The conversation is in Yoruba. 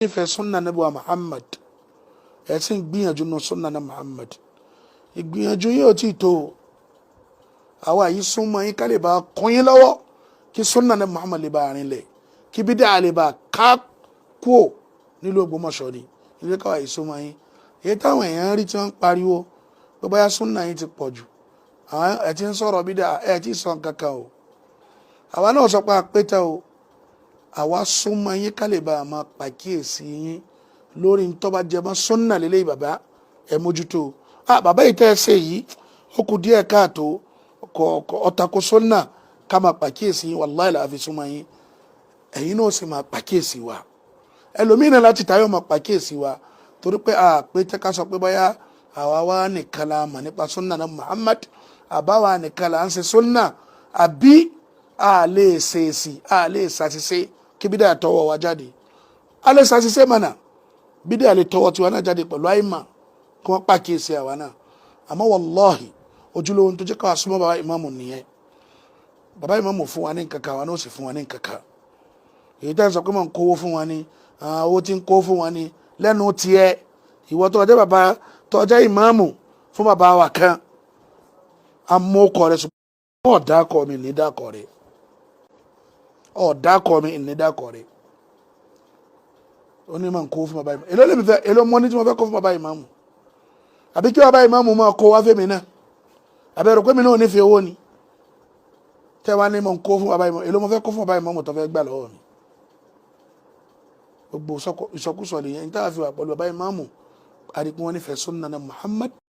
Nífẹ̀ẹ́ sunna Nabi wa Muhammad, ẹ̀ sì ń gbìyànjú nù sunna na Muhammad. Ìgbìyànjú yìí ò tí ì tó o. Àwa yìí súnmọ́ yín ká lè bá kún yín lọ́wọ́ kí sunna na Muhammad lè bá rinlẹ̀, kí bídà lè bá ká kúò nílùú Ògbómọ̀ṣọ́ ni ilé káwa yìí súnmọ́ yín. Èyí táwọn èèyàn rí tí wọ́n ń pariwo pé bóyá sunna yín ti pọ̀ jù, àwọn ẹ̀ ti ń sọ̀rọ̀ bídà, ẹ̀ ti sọ kankan o. Àwa náà sọ pé àpẹtẹ o. Àwa súnmọ́ yín ká lè bá a máa pàkíyèsí yín lórí ntọ́ba jẹmọ́ sunna lélẹ́yìí. Bàbá, ẹ mójútó. Ah, bàbá yìí tẹ́ ẹ ṣe yìí, ó kù díẹ̀ káàtó, ọ̀tàkó sunna, ká máa pàkíyèsí yín. Wàláhì la fi súnmọ́ yín. Ẹ̀yin náà sì máa pàkíyèsí wa. Ẹlòmíràn láti tayọ̀ máa pàkíyèsí wa, torí pé àpé tẹ́ ká sọ pé bóyá àwa wá nìkan la mọ̀ nípa sunna náà Muhammad, àbáwa nìkan la ń ṣe sunna, àbí a lè ṣèèṣì, a lè ṣàṣìṣe kí bídà tọwọ́ wa jáde. A lè ṣàṣìṣe mọ̀nà, bídà lè tọwọ́ tiwa náà jáde pẹ̀lú àìmọ̀, kí wọ́n pàkíyèsí àwa náà. Àmọ́ wàláhì, ojúlówó tó jẹ́ káwa súnmọ́ bàbá ìmáàmù nìyẹn. Bàbá ìmáàmù fún wa ní nǹkan kan, àwa náà sì fún wa ní nǹkan kan. Èyí tẹ́ ń sọ pé mò ń kówó fún wa ní, owó tí ń kó fún wa ní lẹ́nu tiẹ̀, ìwọ tó jẹ́ bàbá, tó jẹ́ ìmáàmù fún bàbá wa kan, amókọ rẹ̀, ṣùgbọ́n ọ̀dàkọ mi ní dàkọ rẹ̀, ọ̀dàkọ mi ní dàkọ rẹ̀. Ó ní mò ń kó fún bàbá ìmáàmù. Èló lèmi fẹ́? Èló mọ́ ní tí mo fẹ́ kó fún bàbá ìmáàmù? Àbí kí bàbá ìmáàmù máa kó wá fẹ́mi náà? Àbẹ̀rù pé mi náà ò ní fi owó ni tẹ́ wá ní mò ń kó fún bàbá ìmáàmù. Èló mo fẹ́ kó fún bàbá ìmáàmù tó fẹ́ gbà lọ́wọ́ mi? Gbogbo ìsọkúsọ nìyẹn. Ní táwa fi wà pẹ̀lú bàbá ìmáàmù, àdìpín wọn nífẹ̀ẹ́ sunna na Muhammad.